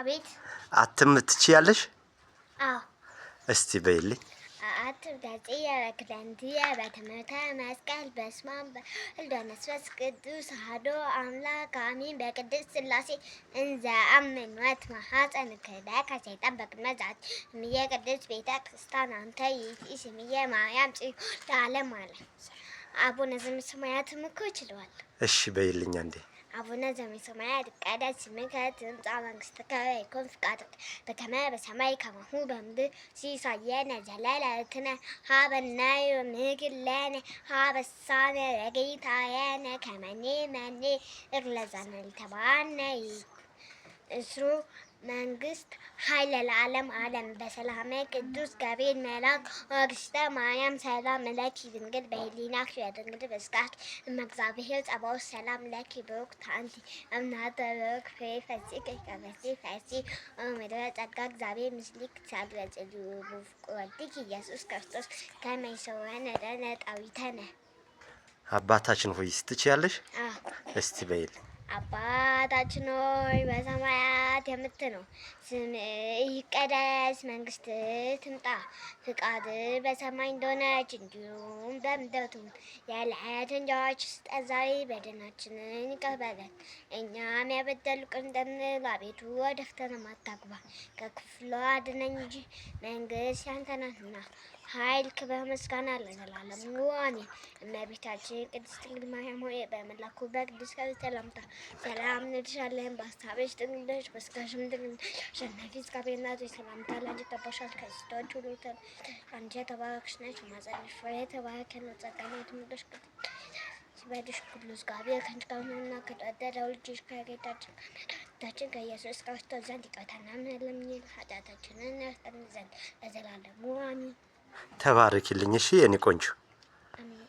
አቤት። አትም ትችያለሽ? አዎ። እስቲ በይልኝ። አአትብ ገጽየ በክደንትየ በትምህርተ መስቀል በስመ አብ ወወልድ ወመንፈስ ቅዱስ አሐዱ አምላክ አሜን። በቅድስት ሥላሴ እንዘ አምን ወትመሐፀን ክህደከ ሰይጣን በቅድመ ዛቲ እምየ ቅድስት ቤተ ክርስቲያን አንተ ይእቲ ስምየ ማርያም ጽዮን ለዓለም ዓለም። አቡነ ዘበሰማያትም እኮ እችለዋለሁ። እሺ በይልኝ አንዴ። አቡነ ዘበሰማያት ይትቀደስ ስምከ ትምጻእ መንግስትከ ወይኩን ፍቃድከ በከመ በሰማይ ከማሁ በምድር ሲሳየነ ዘለለዕለትነ ሀበነ ዮም ወህብ ለነ አበሳነ ወጌታየነ ከመ ንሕነኒ እግለዘነ ኢተባነ እስሩ መንግስት ኃይለ ለዓለም ዓለም በሰላመ ቅዱስ ገብርኤል መልአክ ወእግዝእተ ማርያም ሰላም ለኪ ድንግል በሕሊናኪ ወድንግል በሥጋኪ እመ እግዚአብሔር ጸባኦት ሰላም ለኪ ብሩክት አንቲ እምናተ ብሩክ ፍሬ ፈጺክ ከፈሲ ፈሲ ምድረ ጸጋ እግዚአብሔር ምስሊክ ሳልበጽሉ ወዲክ ኢየሱስ ክርስቶስ ከመ ይሰወነ ለነ ጣዊተነ። አባታችን ሆይ ትችያለሽ? እስቲ በይልኝ። አባታችን ሆይ በሰማያት የምትኖር፣ ስምህ ይቀደስ፣ መንግስትህ ትምጣ፣ ፍቃድህ በሰማይ እንደሆነች እንዲሁም በምድር ትሁን። የዕለት እንጀራችንን ስጠን ዛሬ፣ በደላችንን ይቅር በለን እኛም የበደሉንን ይቅር እንደምንል፣ አቤቱ ወደ ፈተና አታግባን፣ ከክፉ አድነን እንጂ መንግስት ያንተ ናትና ኃይል፣ ክብር፣ ምስጋና ለዘላለሙ አሜን። እመቤታችን ቅድስት ድንግል ማርያም ሆይ በመላኩ በቅዱስ ገብርኤል ሰላምታ ሰላም እንልሻለን። በሐሳብሽ ድንግል ነሽ፣ በሥጋሽም ድንግል ነሽ። አሸናፊ እግዚአብሔር እናት ሆይ ሰላምታ ላንቺ ይገባሻል። ከሴቶች ሁሉ አንቺ የተባረክሽ ነሽ፣ የማኅፀንሽ ፍሬ የተባረከ ነው። ጸጋን የተሞላሽ ሲበድሽ ሁሉ እግዚአብሔር ከአንቺ ጋር ነውና ከተወደደው ልጅሽ ከጌታችን ከመድኃኒታችን ከኢየሱስ ክርስቶስ ዘንድ ይቅርታና ምሕረት ለምኚልን ኃጢአታችንን ያስተሰርይልን ዘንድ ለዘላለሙ አሜን። ተባረኪልኝ። እሺ የኔ ቆንጆ።